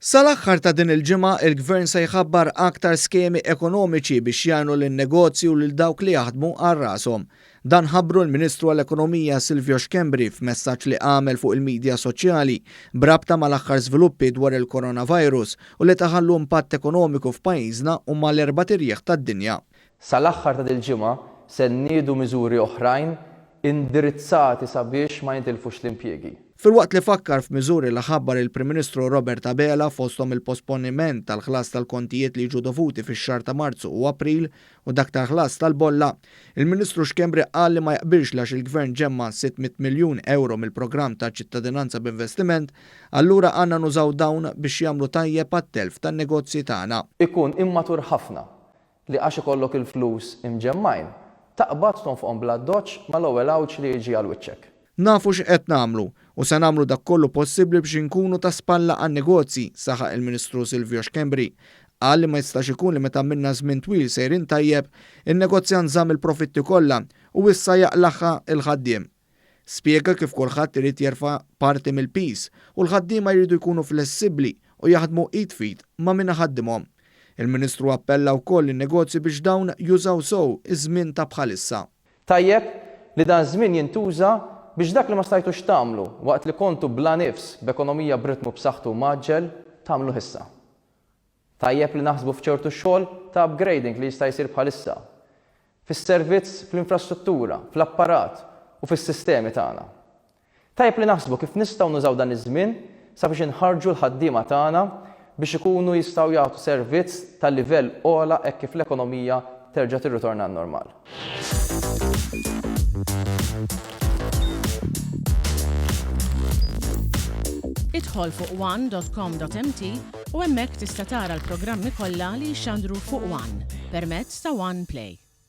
Sal-aħħar ta' din il-ġimgħa, il-Gvern se jħabbar aktar skemi ekonomiċi biex jgħinu lin-negozji u lil dawk li jaħdmu għal rashom. Dan ħabbru l-Ministru għall-Ekonomija Silvio Schembri f'messaġġ li għamel fuq il-midja soċjali b'rabta mal-aħħar żviluppi dwar il-coronavirus u li ta ħallu impatt ekonomiku f'pajjiżna u mal-erbat irjieħ tad-dinja. Sal-aħħar ta' dil-ġimgħa se nniedu miżuri oħrajn indirizzati sabiex ma jintilfux l-impjiegi. Filwaqt li fakkar f'miżuri li ħabbar il-Prim Ministru Robert Abela fosthom il-posponiment tal-ħlas tal-kontijiet li jiġu dovuti fix-xahar ta' Marzu u April u dak tal-ħlas tal-bolla, il-Ministru Schembri qal li ma jaqbilx li għax il-Gvern ġemma' 600 miljun ewro mill-programm ta' ċittadinanza b'investiment, allura għandna nużaw dawn biex jagħmlu tajjeb għat-telf tan-negozji tagħna. Ikun immatur ħafna li għax ikollok il-flus imġemmgħin, taqbad tonfoqhom bl-addoċċ mal-ewwel għawġ li jiġi għal wiċċek. Nafu x'qed nagħmlu u se nagħmlu dak kollu possibbli biex inkunu ta' spalla għan-negozji, saħaq il-Ministru Silvio Schembri. Qal li ma jistax ikun li meta għamilna żmien twil sejrin tajjeb, in-negozjant żamm il-profitti kollha u issa jaqlagħha l-ħaddiem. Spjega kif kulħadd irid jerfa' parti mill-piż u l-ħaddiema jridu jkunu flessibbli u jaħdmu id f'id ma' min iħaddimhom. Il-Ministru appella wkoll lin-negozji biex dawn jużaw sew iż-żmien ta' bħalissa. Tajjeb li dan żmien jintuża biex dak li ma stajtux tagħmlu waqt li kontu bla nifs b'ekonomija b'ritmu b'saħħtu u mgħaġġel, tagħmluh issa. Tajjeb li naħsbu f'ċertu xogħol ta' upgrading li jista' jsir bħalissa. Fis-servizz, fl-infrastruttura, fl-apparat u fis-sistemi tagħna. Tajjeb li naħsbu kif nistgħu nużaw dan iż-żmien sabiex inħarrġu l-ħaddiema tagħna biex ikunu jistgħu jagħtu servizz ta' livell ogħla hekk kif l-ekonomija terġa' tirritorna għan-normal. Idħol fuq one.com.mt u hemmhekk tista' tara l-programmi kollha li jixxandru fuq One permezz ta' One Play.